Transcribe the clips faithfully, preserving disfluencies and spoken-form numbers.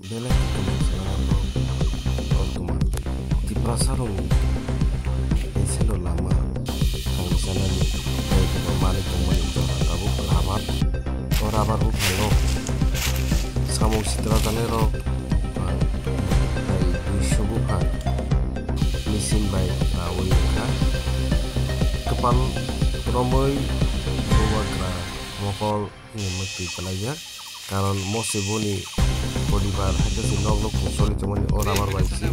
Belai khe kwmajak rok koktwma Tiprasarokni ancient lama thangwi chanani tei manwi tongmani jora tabuk rabar. O rabar buphango samung sitra janairok buphang tei duiso buphang machine bai raui wngkha. Kwpal romwi bubagra mokol ni mwtwi kwlaijak, karon mose boni poribar haikhe se nok nok choli tongmani o rabar bai se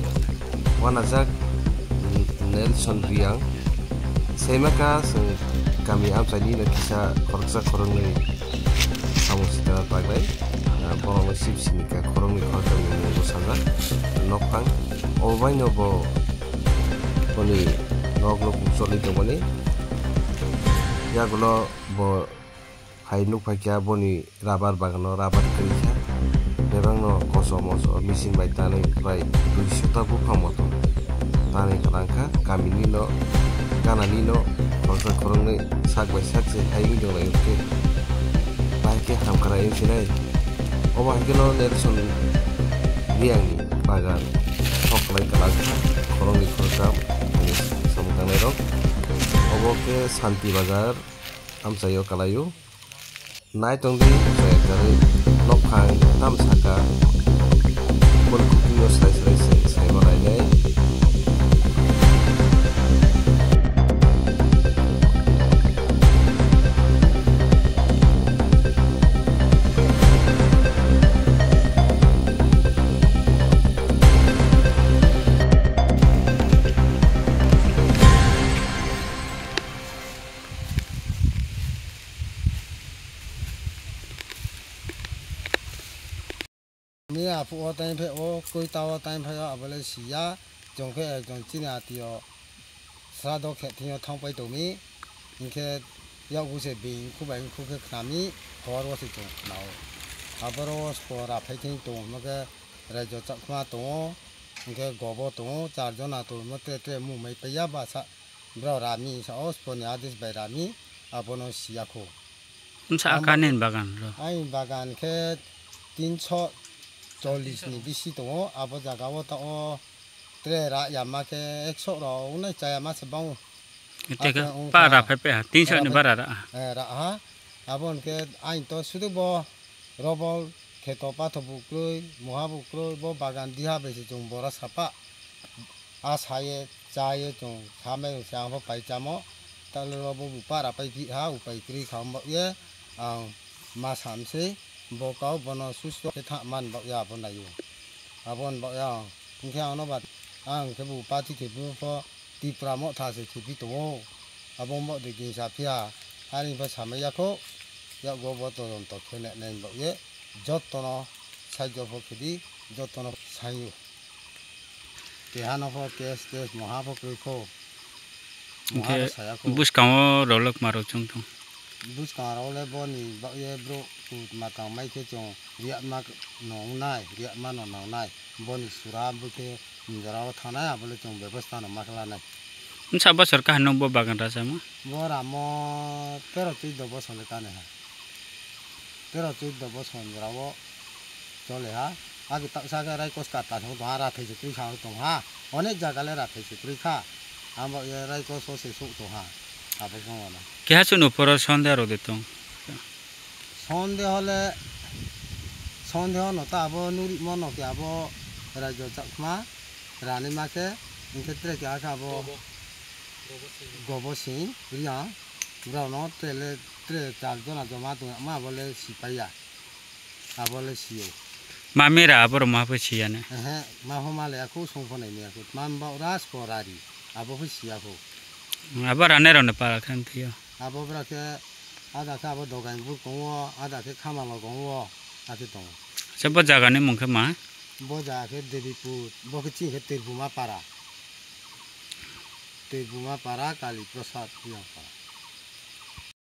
uanajak. Nelson Riang. Saimaka chwng kami amchaini no kisa khoroksa khoroknwi samung sitra tagnai, ah, borokno sip sini kha khoroknwi khoroknwi mung bwsajak nokphang. Obo baino bo boni nok nok choli tongmani yagulo bo hai nukphaikha boni rabar bagano rabar kwrwikha, bebakno kosom moso machine bai tanwi prai duiso ta buphang motom tanwi kwlangkha. Kamini no ganani no khoroksa khoroknwi sak bai sak se hai wngwi tonglaio khe bahai khe hamkrai wngsinai. Obo hai kheno Nelson Riangni bagan soklai kwlangkha khoroknwi khoroktham samung tangnairok. Obo khe Santi Bazar amchaio kwlaio. Nai tongdi, chaya kwrwi nokphang tam saka, boni kupingo sai sai se saima lainai. Ni aphuk o time phai o koi ta o time phai o abole siya, chwng khe ekjon chini atio srado khe thwngyo thang pai tongmi, hinkhe yakgu se bini khu bai khu khe khnami, hor o se chwng khnao. Aboro spo raphai thwng tongo hwnba khe raijo chakma tongo, hinkhe gobo tongo, char jona tongo, tre tre mung mai paiya basa. Bro rami sa o sponi adis bai rami abono siya kho. Wngsa aka nini bagan ro? Ani bagan khe tinso chollish ni bisi tongo, abo jaga o ta o tre ra yama khe ekso rok wngnai chaya ma se bango. Tei khe pa ra phai pe ha, tinso ni bara ra. Eh, ra ha. Abo hwnkhe ani to sudu bo Robol kheto patho bukrwi, moha bukrwi, bo bagan diha bai se chwng bora sapa. A saye, chaye chwng, samai se ang bo pai chamo. Talo bo bupara pai phi ha, upai kwrwi kha, wng bak ye ang ma sam se, bo kau bono susto khe tha man bak ya, abo naio. Abo wng bak ya ang, hwnkhe ano ba, ang khe bo pati khe bo pho, Tipra motha se khibi tongo. Abo wng bak de kisa phiya. Ani pha samai yakho. Yakgo bo todonto khe nai nai bak ye. Jottono saijo pho khidi. Jottono saio. Keha no pho case case moha pho kwrwi kho. Moha pho saya kho. Bwskango rolok ma rok chwng tong. Bwskango rok le boni bak ye bro kut ma tang mai khe chwng riyakma no wngnai, riyakma no nangnai. Boni sura bwkhe Jora o thanai, abole chwng bebostha no ma khlainai. Bwsa bosor kaham no bo bagan rachama? Bo ramo tero chuddo bosor le kani ha. Tero chuddo bosor jora o chole ha. Agi taksa khe raikos kata se tong ha, rathai se kwrwi kha tong ha. Onek jaga le rathai se kwrwi kha. Abo ye raikos o se suk tong ha. Abo song wano. Keha chwng no poro sonde aro de tong. Sondeho le, sondeho no ta abo nurimo no khe abo raijo chakma, rani ma khe, hinkhe tre keha khe abo Gobo Singh Riang, borok no tre le, tre char jona joma tong ma abo le sipaiya, abo le siyo. Ma mera abo rok ma pho siya ne? Ehe, ma pho ma le aku song pho nai me aku, ma ba ras ko rari, abo pho siya pho. Abo rane rok no para khan thiyo. Abo bwrok khe ada khe abo Dogainbur tongo, ada khe Khamalok tongo, akhe tongo. Acha bo jaga ni mung khe ma? Bo jaga khe Debipur, bo khe chini khe Tirbuma para. Tirbuma para Kali Prasad Riang para.